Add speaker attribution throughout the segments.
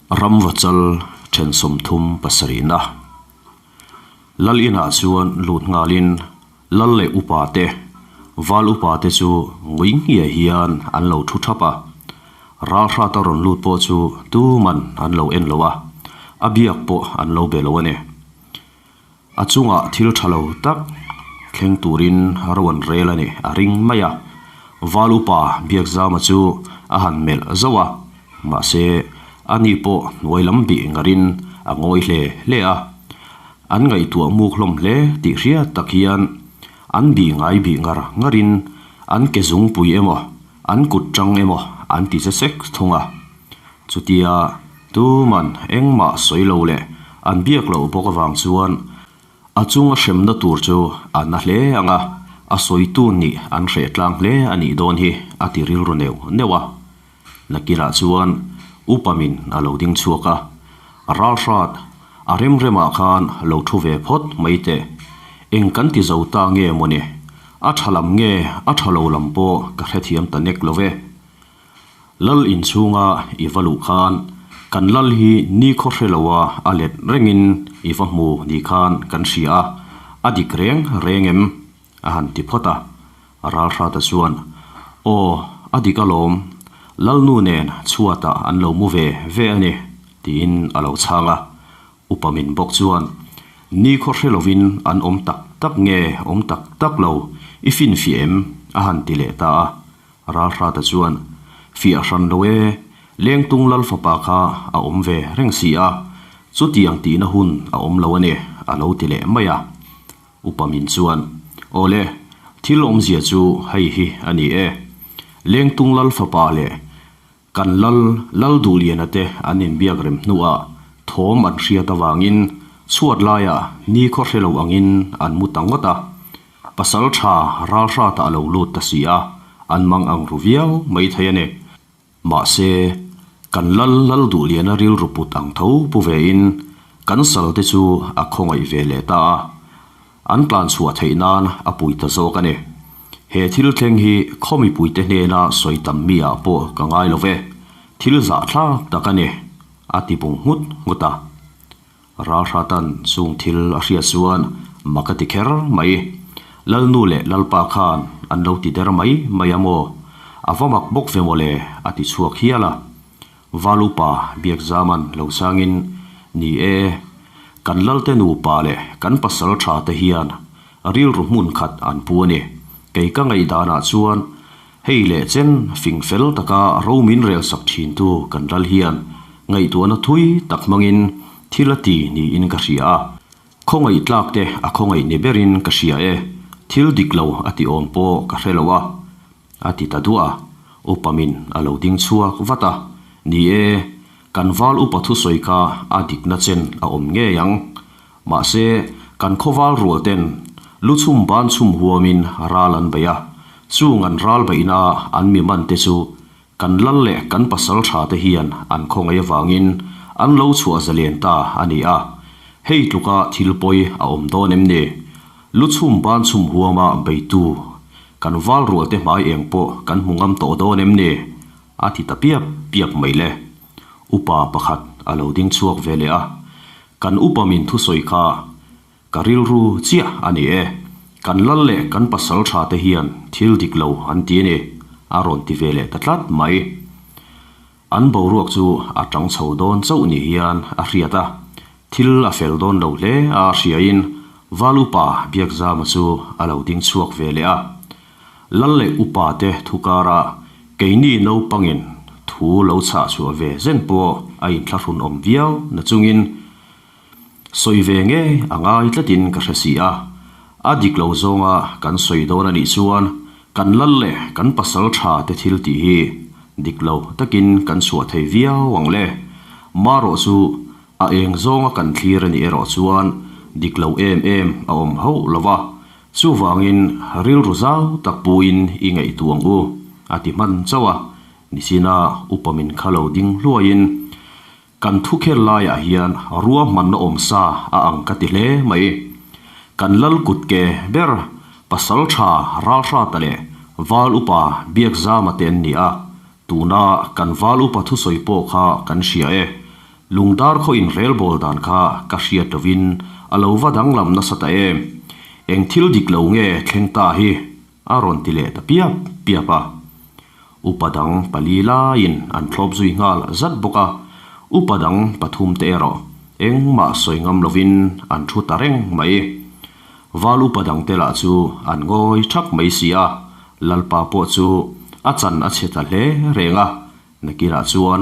Speaker 1: Ramvachal then 37na Lal inah chuan lut nghalin Lal leh upa te, Val upa te chu ngui ngiai hian an lo thu thap a. Ralhrata rawn lut pawh chu tuman an lo en lo a, a biak pawh an lo be lo a ni. A chungah thil tha lo tak thleng turin ro an rel a ni a ring mai a. Val upa Biakzama chu a han melh zauh a, mahse ani pawh hnuai lam bih ngarin a ngawi hle hle a. An ngaihtuah muk hlawm hle tih hriat tak hian an bih ngai bih ngar ngarin an ke zungpui emaw an kut tang emaw an ti che sek thung a. Chutia tuman engmah sawi lo leh an biak loh bawk avang chuan a chunga hremna tur chu a na hle ang a, a sawitu nih an hreh tlang hle a nih dawn hi a ti rilru neuh neuh a. Nakinah chuan Upamin a lo ding chhuak a, Ralhrat, a remremah khan lo thu ve phawt mai teh. Eng kan ti zo ta nge mawni? A tha lam nge a tha lo lam pawh ka hrethiam ta nek lo ve. Lal inchhunga i va luh khan kan lal hi ni khaw hre loa a let rengin i va hmu ni khan kan hria a, a dik reng reng em? a han ti phawt a. Ralhrata chuan, Aw, a dik alawm, Lalnu nen chhuatah an lo mu ve ve a ni, tiin a lo chhang a. Upa min bawk chuan, Ni khaw hre lovin an awm tak tak nge awm tak tak lo, i finfiah em? a han ti leh ta a. Ralhrata chuan, Fiah hran lo e, Lengtung Lal fapa kha a awm ve reng si a, chutiang tihna hun a awm lo a ni, a lo ti leh mai a. Upa min chuan, Awle, thil awmzia chu hei hi a ni e. Lengtung Lal fapa leh Kan lal lal duhliana te an inbiak rem hnuah thawm an hriat avangin chhuat laiah ni khaw hre lo angin an mu ta ngawt a. Pasal tha ralhratah a lo lut ta si a, an mang ang ru viau mai thei a ni. Mahse, kan lal lal duhliana rilru put ang tho pu vein kan sal te chu a khawngaih ve leh ta a. An tlan chhuah theih nan a pui ta zawk a ni. He thil thleng hi khaw mipuite hnena sawi tam mi ah pawh ka ngai lo ve, thil zahthlak tak a ni, a ti bung nghut nghut a. Ralhratan chung thil a hriat chuan mak a ti kher mai. Lalnu leh Lalpa khan an lo ti der mai mai a maw? A va mak bawk ve mawle, a ti chhuak hial a. Valupa Biakzaman lo sangin, Ni e, kan Lalte nupa leh kan pasal tha te hian rilru hmun khat an pu a ni. Kei ka ngaihdanah chuan hei leh chen fing fel taka ro min rel sak thintu kan Lal hian ngaihtuahna thui tak hmangin thil a ti niin ka hria a. Khawngaih tlak te a khawngaih ni berin ka hria e, thil dik lo a ti awm pawh ka hre lo a. A ti ta duah a, upa min a lo ding chhuak vat a, Ni e, kan val upa thusawi kha a dikna chen a awm ngei ang. Mahse, kan khawval rual ten lu chhum ban chhum huamin ral an bei a, chung an ral beihna an mi man te chu kan lal leh kan pasal tha te hian an khawngaih avangin an lo chhuah zalen ta a ni a, hei tluka thil pawi a awm dawn em ni? Lu chhum ban chhum huama beitu Kan val rual te hmai eng pawh kan hmu ngam tawh dawn em ni? a ti ta piap piap mai le. Upa pakhat a lo ding chhuak ve leh a, Kan upa min thusawi kha ka rilru chiah a ni e, kan lal leh kan pasal tha te hian thil dik lo an ti a ni, a rawn ti ve leh ta tlat mai. An boruak chu a tang chho dawn chauh ni hian a hriat a, thil a fel dawn lo hle a hriain Val Upa Biakzama chu a lo ding chhuak ve leh a. Lal leh Upa te thu karah keini naupangin thu lo chhah chhuah ve zen pawh a inthlahrun awm viau na chungin sawi ve ngei a ngai tlatin ka hre si a. A dik lo zawnga kan sawi dawn a nih chuan Kan lal leh kan pasal tha te thil tih hi dik lo takin kan chhuah thei viau ang le. Marawh chu a eng zawnga kan thlir a nih erawh chuan dik lo em em a awm hauh lo va, chuvangin rilru zau tak puin i ngaihtuah ang u, a ti hman chauh a. Nichina upa min kha lo ding hluaiin kan thu khel laiah hian ruahmanna awm sa a ang ka ti hle mai. Kan lal kut ke ber pasal tha Ralhrata leh Val Upa Biakzama te an ni a, tuna kan Val Upa thusawi pawh kha kan hria e. Lungdar khaw inrelbawl dan kha ka hriat lovin a lo va danglam nasa ta em? Eng thil dik lo nge thleng ta hi? A rawn ti leh ta piap piap a. Upa dang pali laiin an thlawp zui nghal zat bawk a, upa dang pathum te erawh engmah sawi ngam lovin an thu ta reng mai. Val upa dang te lah chu an ngawi thap mai si a, Lalpa pawh chu a chan a chhe ta hle reng a, Nakinah chuan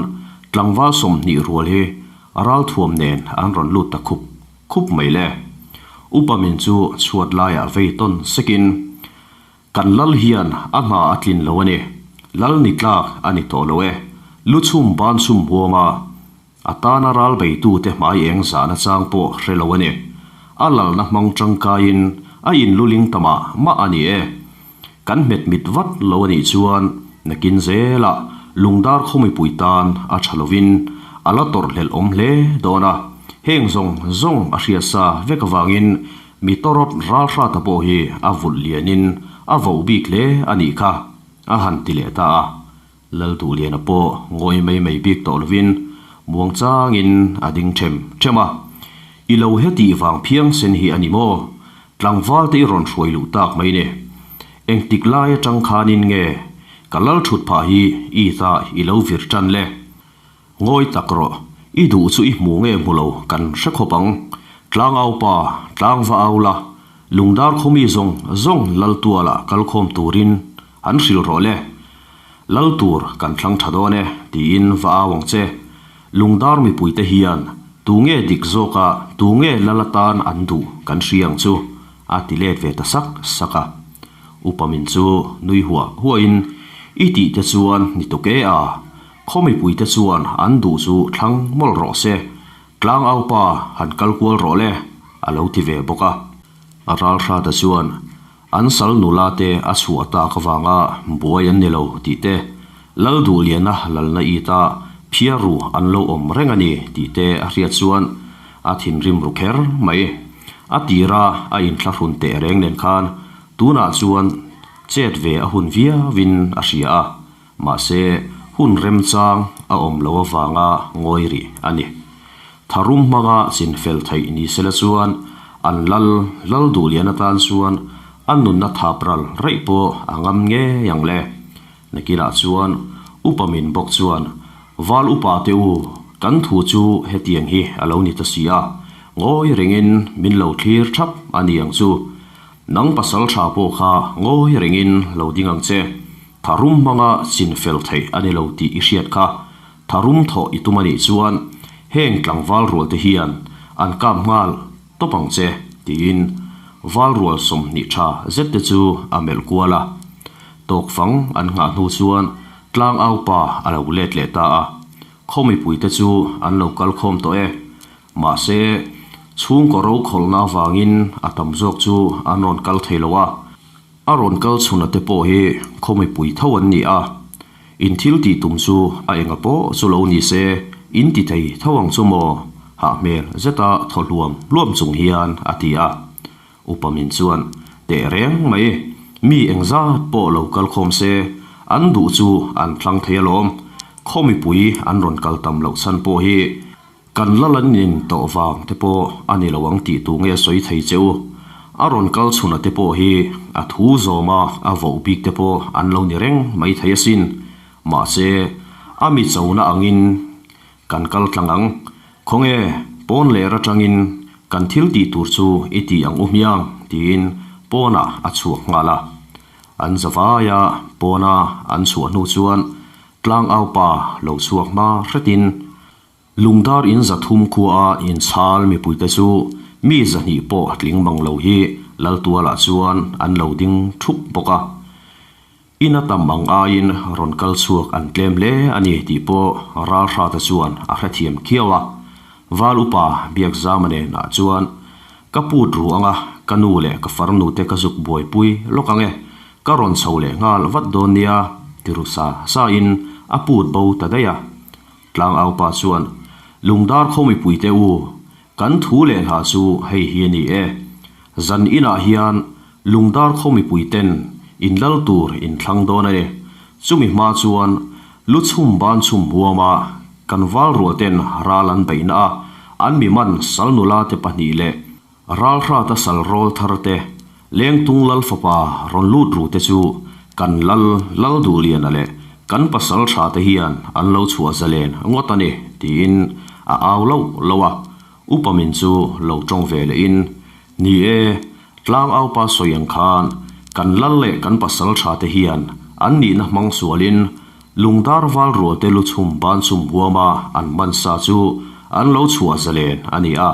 Speaker 1: tlangval 20 rual hi ralthuam nen an rawn lut ta khup khup mai le. Upa min chu chhuat laiah vei tawn sekin, Kan lal hian a hna a tlin lo a ni, lal ni tlak a ni tawh lo e, lu chhum ban chhum huam a, a tana ral beitute hmai eng zahna chang pawh hre lo a ni. A lalna hmang tangkaiin a inluling ta mah mah a ni e. Kan hmet mit vat lo a nih chuan nakin zelah lungdar khawmipui tan a tha lovin a la tawrhhlelh awm hle dawn a, heng zawng zawng a hriat sa vek avangin mi tawrawt ralhrata pawh hi a vulh lianin a voh bik hle a nih kha, a han ti leh ta a. Lalduhliana pawh ngawi mai mai bik tawh lovin muangchangin a ding them them a, I lo hetih vang phiang sen hi a ni maw? Tlangval te i rawn hruai luh tak mai ni. Engtik lai atang khanin nge ka lal thut phah hi i ta i lo vir tan le? Ngawi tak rawh, i duh chu i hmu nge hmu lo kan hre khawp ang. Tlangau pa, tlangva au la, lungdar khawmi zawng zawng lal tualah kal khawm turin an hrilh rawh le. Lal tur kan thlang tha dawn e, tiin va au ang che. Lungdar mipuite hian tu nge dik zawk a, tu nge lal atan an duh kan hria ang chu, a ti let ve ta sak sak a. Upa min chu nui huah huahin, I tih te chuan ni tuk e a, khaw mipuite chuan an duh chu thlang mawlh rawh se, tlangau pa han kal kual rawh le, a lo ti ve bawk a. A ralhrata chuan An sal nula te a chhuah tak avanga buai an ni lo tih te, Lal Duhliana lalna it a phiar ru an lo awm reng a ni tih te a hriat chuan a thinrim ru kher mai. A tira a inthlahrun teh reng nen khan tunah chuan chet ve a hun viauin a hria a, mahse hun remchang a awm lo avanga ngawi rih a ni. Tharum hmanga chinfel theih ni sela chuan an lal lal duh lian atan chuan a nunna thap ral raih pawh a ngam ngei ang le. Nakinah chuan upa min bawk chuan Val upa te u, kan thu chu hetiang hi a lo ni ta si a, ngawi rengin min lo thlir thap a ni ang chu. Nang pasal tha pawh kha ngawi rengin lo ding ang che. Tharum hmanga chinfel theih a ni lo tih i hriat kha. Tharum thawh i tum a nih chuan heng tlangval rual te hian an kap nghal tawp ang che, tiin val rual 20 tha zet te chu a melh kual a. Tawkfang an nghah hnu chuan tlang au pa a lo let leh ta a, khaw mipui te chu an lo kal khawm tawh e. Mahse, chhungkaw rokhawlhna avangin a tam zawk chu an rawn kal thei lo a. A rawn kal chhuna te pawh hi khaw mipui tho an ni a, in thil tih tum chu a enga pawh chu lo ni se, in ti thei tho ang chu maw? Hah hmel zeta thaw hluam hluam chung hian a ti a. Upa min chuan, Teh reng mai, mi engzat pawh lo kal khawm se, an duh chu an thlang thei alawm, khaw mipui an rawn kal tam loh chhan pawh hi Kan la lan in tawh vang te pawh a ni lo ang tih tu nge sawi thei che u. A rawn kal chhuna te pawh hi a thu zawma a voh bik te pawh an lo ni reng mai thei asin. Mahse, a mi chona angin kan kal tlang ang. Khawnge, pawn ler atangin kan thil tih tur chu i ti ang u hmiang tiin pawnah a chhuak nghal a. An zavaia pawna an chhuah hnu chuan tlangau pa lo chhuak hma hretin Lungdar in 300 khua a inchhal mipuite chu mi 200 pawh tling mang lo hi Laltualah chuan an lo ding thup bawk a. In a tam ang aiin rawn kal chhuak an tlem hle a ni tih pawh Ralhrata chuan a hrethiam khiau a. Val upa Biakzama nenah chuan, Ka put ru anga ka nu leh ka farnu te ka zuk buaipui lawk ang e, ka rawn chho leh nghal vat dawn nia ti ru sa sa in a put bo ta daih a. Tlangau pa chuan, Lungdar khaw mipuite u, kan thu leh hla chu hei hi a ni e. Zan inah hian Lungdar khaw mipuiten in lal tur in thlang dawn a ni. Chumi hma chuan lu chhum ban chhum huama Kan val rual ten ral an beihna a, an mi man sal nula te pahnih leh ral hrata sal rawl thar te, Lengtung lal fapa rawn lut ru te chu kan lal lal duh liana leh kan pasal tha te hian an lo chhuah zalen ngawt a ni tiin a au loh loh a. Upa min chu lo tawng ve leh in, Ni e, tlang aupa sawi ang khan kan lal leh kan pasal tha te hian an nihna hmang sual in lungdar val rual te lu chhum ban chhum huam a an man sa chu an lo chhuah zalen a ni a.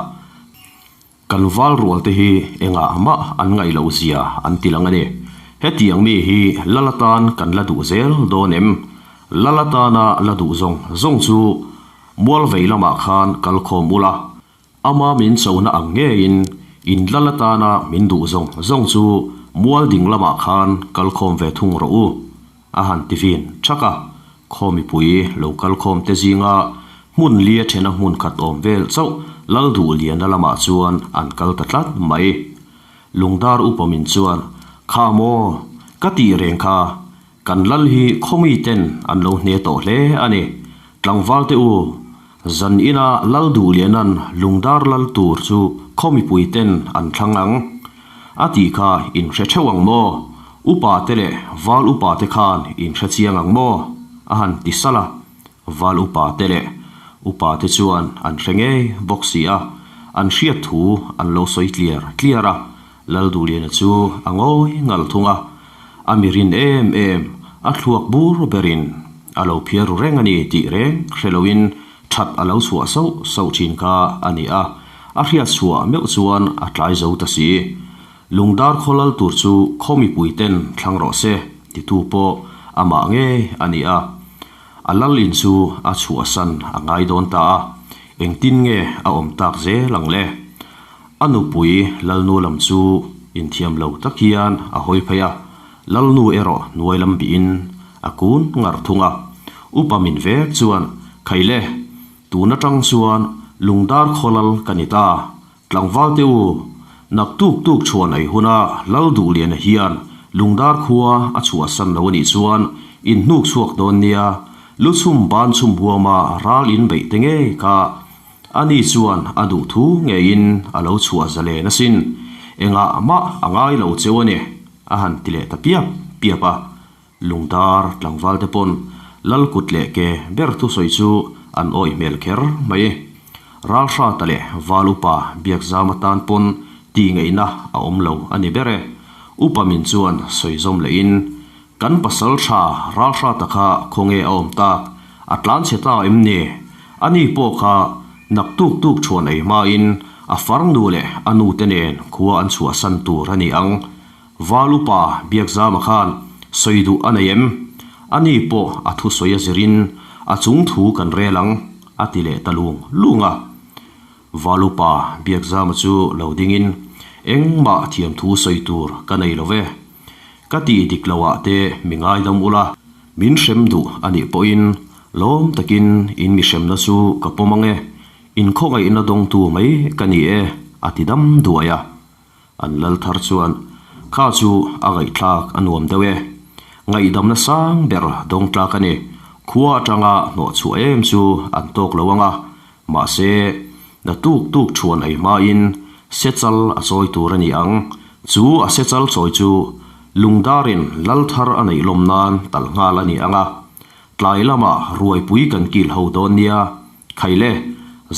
Speaker 1: Kan val rual te hi engah mah an ngaih loh zia an ti lang a ni. Hetiang mi hi lal atan kan la duh zel dawn em? Lal atana la duh zawng zawng chu Mual vei lamah khan kal khawm ula, ama min chona ang ngeiin in lal atana min duh zawng zawng chu mual ding lamah khan kal khawm ve thung rawh u, a han ti vin thak a. Khaw mipui lo kal khawm te zinga hmun lia thena hmun khat awm vel chauh lal duh liana lamah chuan an kal ta tlat mai. Lungdar upa min chuan, Kha maw, ka tih reng kha, Kan lal hi khawmi ten an lo hne tawh hle a ni. Tlangval te u, zan ina lal duh lianan lungdar lal tur chu khaw mipui ten an thlang ang. A tih kha in hre theuh ang maw? Upa te leh val upa te khan in hre chiang ang maw? A han ti salh a. Val upa te leh upa te chuan an hre ngei bawk si a, an hriat thu an lo sawi tliar tliar a. Lalduhliana chu a ngawi ngal thung a, a mi rin em em, a thluak bur berin a lo phiar ru reng a ni tih reng hre loin that a lo chhuah sauh sauh thin kha a ni a, a hriat chhuah meuh chuan a tlai zo ta si. Lungdar khaw lal tur chu khaw mipui ten thlang rawh se titu pawh amah ngei a ni a, a lal in chu a chhuahsan a ngai dawn ta a, engtin nge a awm tak zel ang le? A nupui Lalnu lam chu inthiam lo tak hian a hawi phei a, Lalnu erawh hnuai lam bihin a kun ngar thung a. Upa min vek chuan, Khaile, tun atang chuan lungdar khawlal ka ni ta, tlangval te u, nak tuk tuk chhuan ei huna Lal Duhliana hian lungdar khua a chhuahsan lo anih chuan in hnuk chhuak dawn nia, lu chhum ban chhum huama ral in beih te ngei kha Ani chuan a duh thu ngeiin a lo chhuah zalen asin, engah mah a ngai lo cheu a ni, a han ti leh ta piap piap a. Lungdar tlangval te pawn lal kut leh ke ber thusawi chu an awih hmel kher mai. Ralhrata leh Val Upa Biakzama tan pawn tih ngaihna a awm lo a ni ber e. Upa min chuan sawi zawm lehin, Kan pasal tha Ralhrata kha khawnge a awm tak? A tlan chhe ta em ni? Ani pawh kha nak tuk tuk chhuan ei hmain a farnu leh a nute nen khua an chhuahsan tur a ni ang. Val upa Biakzama khan sawi duh a nei em? Ani pawh a thusawi a zirin a chung thu kan rel ang, a ti leh ta lung lung a. Val upa Biakzama chu lo dingin, Engmah thiamthu sawi tur ka nei lo ve. Ka tih dik lo ah te mi ngaidam ula, min hrem duh a nih pawhin lawm takin in mi hremna chu ka pawm ang e, in khawngaihna dawngtu mai ka ni e, a ti dam duai a. An lal thar chuan, Kha chu a ngaihthlak a nuam deuh e, ngaihdamna sang ber dawng tlak a ni, khua atanga hnawh chhuah em chu an tawk lo ang a, mahse, Na tuk tuk thuan ei hmain sechal a chawi tur a ni ang. Chu a sechal chawi chu lungdarin lal thar a neih lawm nan talh nghal a ni ang a. Tlai lamah ruaipui kan kil ho dawn nia. Khaile,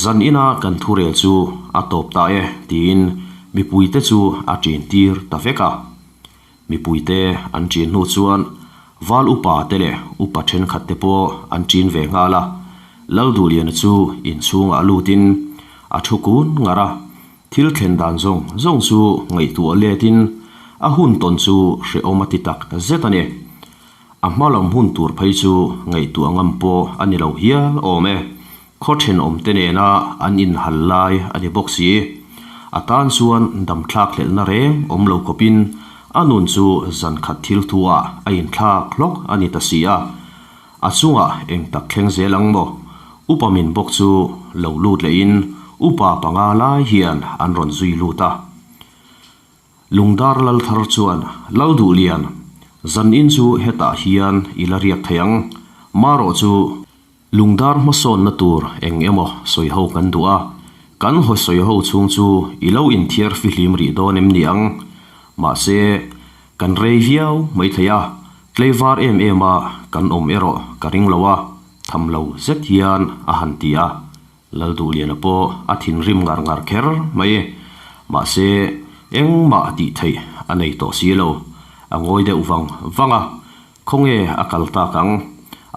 Speaker 1: zan ina kan thurel chu a tawp ta e tiin mipuite chu a ṭin tir ta vek a. Mipuite an ṭin hnu chuan Val upa te leh upa ṭhenkhat te pawh an ṭin ve nghal a, Lalduhliana chu inchhungah lutin a thu kun ngar a, thil thlen dan zawng zawng chu ngaihtuah letin a hun tawn chu hrehawm a ti tak zet a ni. A hma lam hun tur phei chu ngaihtuah ngam pawh a ni lo hial awm e. Khaw thenawmte nena an inhal lai a ni bawk si. A tan chuan damthlak hlelhna reng awm lo khawpin a nun chu zan khat thil thuah a inthlak hlawk a ni ta si a. A chungah eng tak thleng zel ang maw? Upa min bawk chu lo lut lehin upa panga lai hian an rawn zui lut a. Lungdar lal thar chuan, Lalduhlian, zan in chu hetah hian i la riak thei ang. Marawh chu. Lungdar hmasawnna tur eng emaw sawi ho kan duh a, kan haw sawi ho chhung chu i lo inthiar fihlim rih dawn em ni ang? Mahse, kan rei viau mai thei a, tleivar em em a kan awm erawh ka ring lo a, tham lo zet hian a han ti a. Lalduhliana pawh a thinrim ngar ngar kher mai. Mahse, engmah tih theih a nei tawh si lo. A ngawi deuh vang vang a, khawnge a kal tak ang?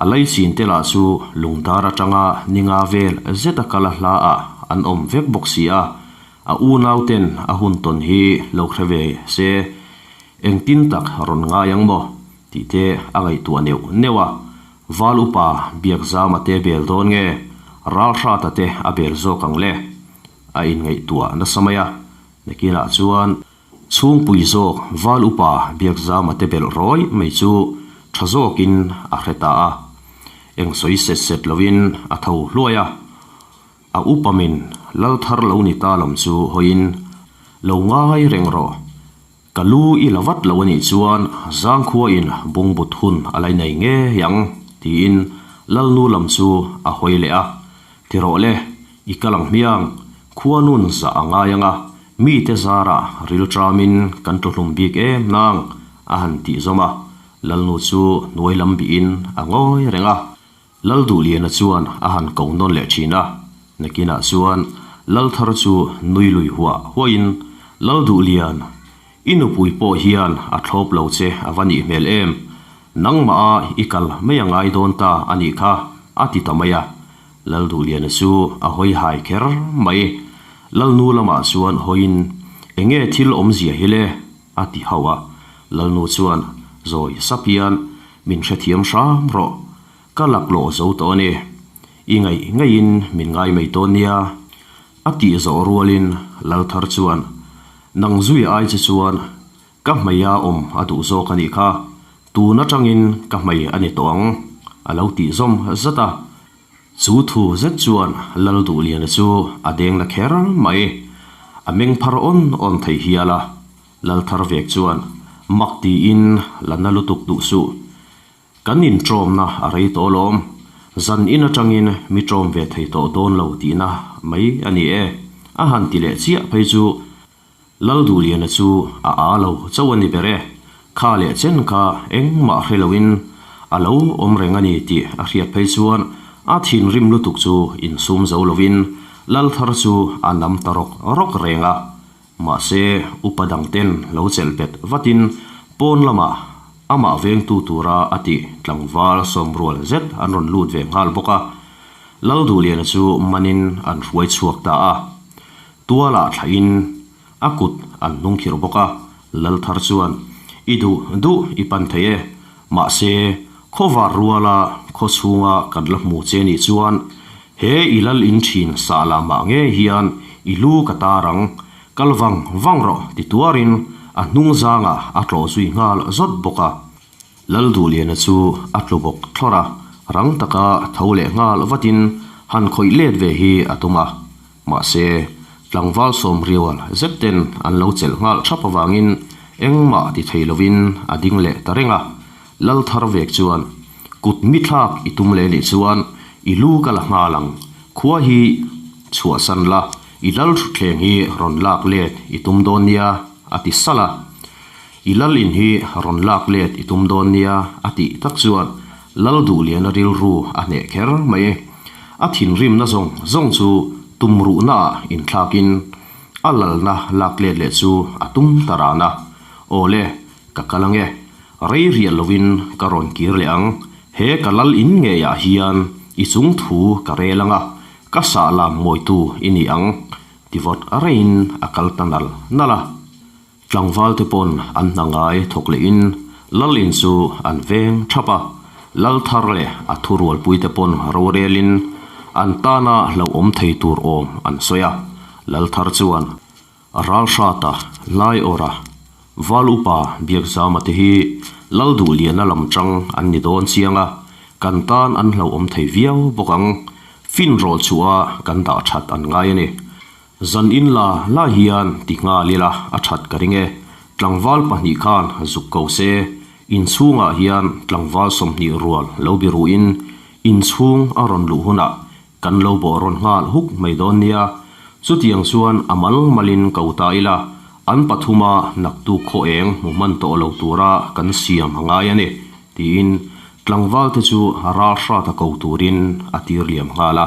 Speaker 1: A laichin te lah chu lungdar atanga ninga vel zeta kal a hla ah an awm vek bawk si a, a unau ten a hun tawn hi lo hre ve se, engtin tak rawn ngai ang maw? tih te a ngaihtuah neuh neuh a. Val upa Biakzama te bel dawn nge Ralhrata te a bel zawk ang le? A inngaihtuah nasa mai a, nakinah chuan chhungpui zawk Val upa Biakzama te belh rawih mai chu tha zawkin a hre ta a, eng sawi set set lovin a tho hluai a. A upa min lal thar lo ni ta lam chu hawiin lo ngai reng rawh. Ka lu i la vat lo a nih chuan zangkhua in bungbut hun a la nei ngei ang, tiin Lalnu lam chu a hawi leh a. Ti rawh le, i kal ang hmiang, khua nun zah a ngai ang a, mite zarah ril ṭamin kan tluhlum bik em nang, a han tih zawm a. Lalnu chu hnuai lam bihin a ngawi reng a. Lalduhliana chuan a han ko nawn leh thin a, nakinah chuan Lalthar chu nui lui huah huahin, Lalduhlian, i nupui pawh hian a thlawp lo che a va nih hmel em? Nangmah a i kal mai a ngai dawn ta a nih kha, a ti ta mai a. Lalduhliana chu a hawi hai kher mai. Lalnu lamah chuan hawiin, Enge thil awmzia hi le? A ti hauh a, Lalnu chuan zawi sap hian min hrethiam hram rawh, ka laklawh zo tawh a ni. I ngaih ngaihin min ngai mai dawn nia. A tih zawh rualin Lalthar chuan nang zui ai che chuan ka hmeia awm a duh zawk a nih kha, tun atangin ka hmei a ni tawh ang a lo tih zawm zat a. Chu thu zet chuan Lalduhliana chu a deng na kher mai. A meng phar awn awn thei hial a. Lalthar vek chuan mak tiin la na lutuk duh suh. Kan inṭawmna a rei tawh alawm. Zan in aṭangin mi ṭawm ve thei tawh dawn lo tihna mai a ni e. A han ti leh chiah phei chu Lalduhliana chu a aa lo chauh a ni ber e. Kha leh chen kha engmah hre loin a lo awm reng a ni tih a hriat phei chuan a thinrim lutuk chu insum zo loin Lalthar chu a nam ta rawk rawk reng a. Mahse, upa dangten lo chelh bet vatin pawn lamah amah vengtu tura a tih tlangval sawmrual zet an rawn lut ve nghal bawk a. Lalduhliana chu manin an hruai chhuak ta a. Tualah thlahin a kut an hnung khirh bawk a, Lalthar chuan, I duh duh i pan thei e, mahse, khawvar ruala khaw chhunga kan la hmu che nih chuan he i lal in thin sah lah mah nge hian i lu ka tar ang, kal vang vang rawh ti tuarin a hnung zangah a tlawh zui nghal zawt bawk a. Lalduhliana chu a tlu bawk thlawrh a, rang taka tho leh nghal vatin han khawih let ve hi a tum a. Mahse, tlangval sawmriual zet ten an lo chelh nghal thap avangin engmah ti thei lovin a ding leh ta reng a. Lalthar vek chuan, Kut mi thlak i tum leh nih chuan i lu ka la nghal ang, khua hi chhuahsan la, i lal thutthleng hi rawn lak let i tum dawn nia, a ti salh a. I lal in hi rawn lak let i tum dawn nia a tih tak chuan Lal Duhliana rilru a hneh kher mai. A thinrimna zawng zawng chu tumruhnaah inthlakin a lalna lak let leh chu a tum ta ran a. Aw le, ka kal ange. Rei riah lovin ka rawn kir leh ang. He ka lal in ngeiah hian i chung thu ka rel anga, ka sah lam mawitu i ni ang ti vawt reiin a kal ta nal nal a. Tlangval te pawn an hna ngai thawk leh in Lal in chu an veng thap a, Lal thar leh a thurualpui te pawn rorel in an tana hlauhawm thei tur awm an sawi a, Lal thar chuan Ralhrata, Laiawra, Val upa Biakzama te hi Lal Duhliana lam tang an ni dawn chiang a, kan tan an hlauhawm thei viau bawk ang, finrawl chhuah a kan dah that an ngai a ni. Zan in la la hian ti nghal ila a that ka ring e. Tlangval pahnih khan zuk ko se, inchhungah hian tlangval 20 rual lo bi ruhin Inchhung a rawn luh hunah kan lo bawh rawn nghal huk mai dawn nia. Chutiang chuan a mal malin ko ta ila, an pathuma naktuk khaw eng hmu hman tawh lo tura kan siam a ngai a ni, tiin tlangvalte chu ral hrata ko turin a tir liam nghal a.